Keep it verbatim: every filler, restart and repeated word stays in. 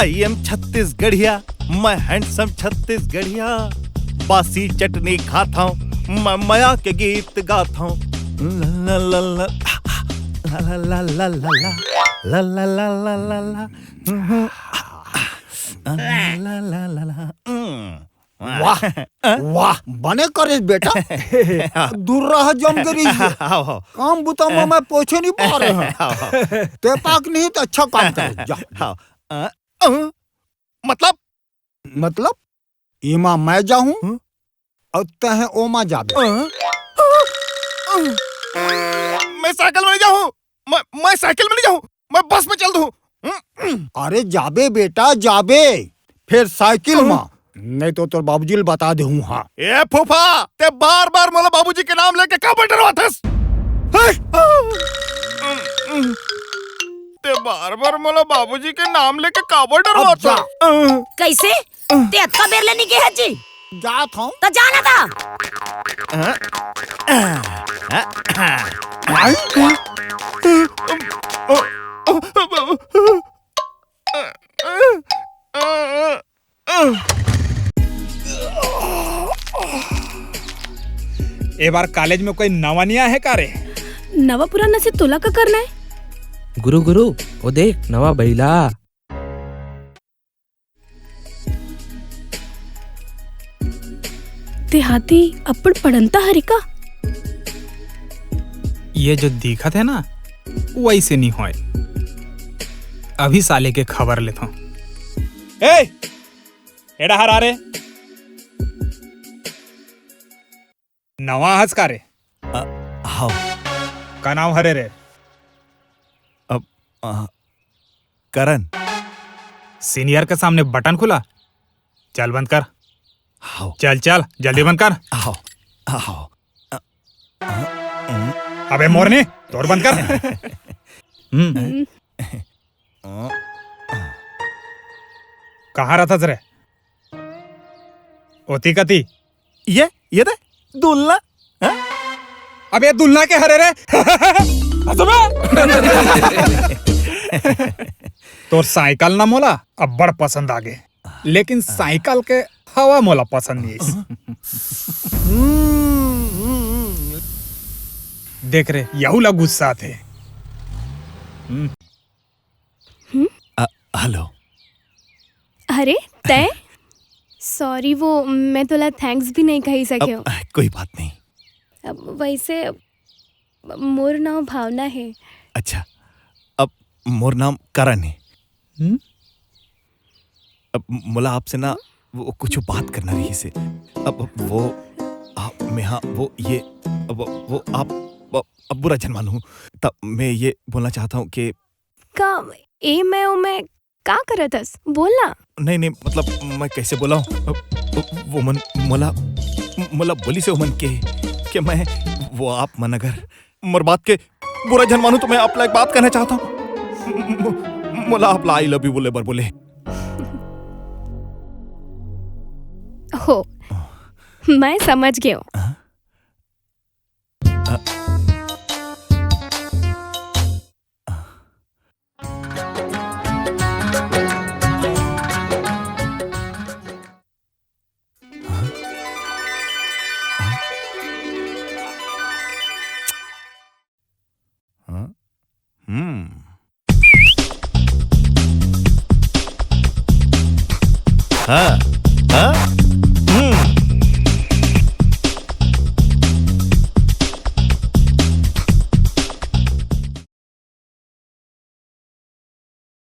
CM छत्तीसगढ़िया, मैं handsome छत्तीसगढ़िया। बासी चटनी खाथंव, मैं मया के गीत गाथंव। ला ला ला ला, ला ला ला ला ला, ला ला ला ला ला, ला ला ला ला ला। वाह, वाह, बने करेस बेटा। दूर रह जम के रहिस। हाव, हाव। काम बुता म मैं पोछे नहीं पा रहे हैं। हाव, हाव। ते पाक नहीं तो अच्छा काम करे। जा, जा। हाव। अ, अ, मतलब? मतलब? एमा मैं जाहूं हम्म? अउ तहें ओमा जाबे। अ, अ, अ, मैं साइकिल में नहीं जाहूं। मैं, मैं साइकिल में नहीं जाहूं। मैं बस में चल दूं। अरे जाबे बेटा, जाबे। फेर साइकिल मा। नहीं तो तोर बाबूजी ल बता देहूं, हाँ। ए फूफा, ते बार-बार मोला बाबूजी के नाम लेके काबर डरवाथस? हे? ते बार-बार मोला बाबूजी के नाम लेके काबर अब जा। डरवाथस? कइसे? ते अतका बेर ले नइ गे हस जी? जात हंव। त जा ना ता। ए बार कॉलेज में कोई नवा नइ आए हे का रे? नवा पुराना से तोला का करना हे? गुरु, गुरु, ओ देख, नवा बइला। ते हाथी अब्बड़ पढ़ंता हरे का? ये जो दिखत हे ना, वइसे नइ होय। अभी साले के खबर लेथंव। ए, ए डहर आ रे। नवा हस का रे? अ, हव। का नाम हरे रे? अब, अ, करण। सीनियर के सामने बटन खुला। चल बंद कर। हव। चल, चल, जल्दी बंद कर। हव, हव। अ, अ, अ, अबे मोरनी, तोर बंद कर। हम्म। हम्म। कहाँ रहथस रे? ओती कती। ये, ये दे, दुलना। हाँ? अबे दुलना के हरे रे। हंस बे। तोर साइकिल ना मोला अब्बड़ पसंद आगे, लेकिन साइकिल के हवा मोला पसंद नइ आइस। देख रे, यहू ला गुस्सा आथे। हम्म। हम्म? अ, हेलो। अरे, तैं? सॉरी, वो मैं तोला थैंक्स भी नइ कहि सके हंव। अ, कोई बात नहीं। अब वइसे, मोर नाम भावना हे। अच्छा, अब मोर नाम करण हे। हम्म? अब मोला आपसे ना, हम्म? वो कुछ बात करना रहिस हे। अब वो, आप, मैं, हाँ, वो ये, अब वो आप, अब, अब बुरा झन मानहू। त मैं ये बोलना चाहत हंव कि का ए मैं ओ मैं का करत हस? बोल ना। नहीं, नहीं, मतलब, मैं कइसे बोलंव? वो मन मोला, मोला बोलिस हे ओ मन के, कि मैं, वो आप मन अगर मोर बात के बुरा झन मानहू, त मैं आप ला एक बात कहना चाहत हंव। मो-, मोला आप ला I love you बोले बर बोले। हो, मैं समझ गेंव। हाँ? अ, हाँ? हम्म। हाँ, हाँ?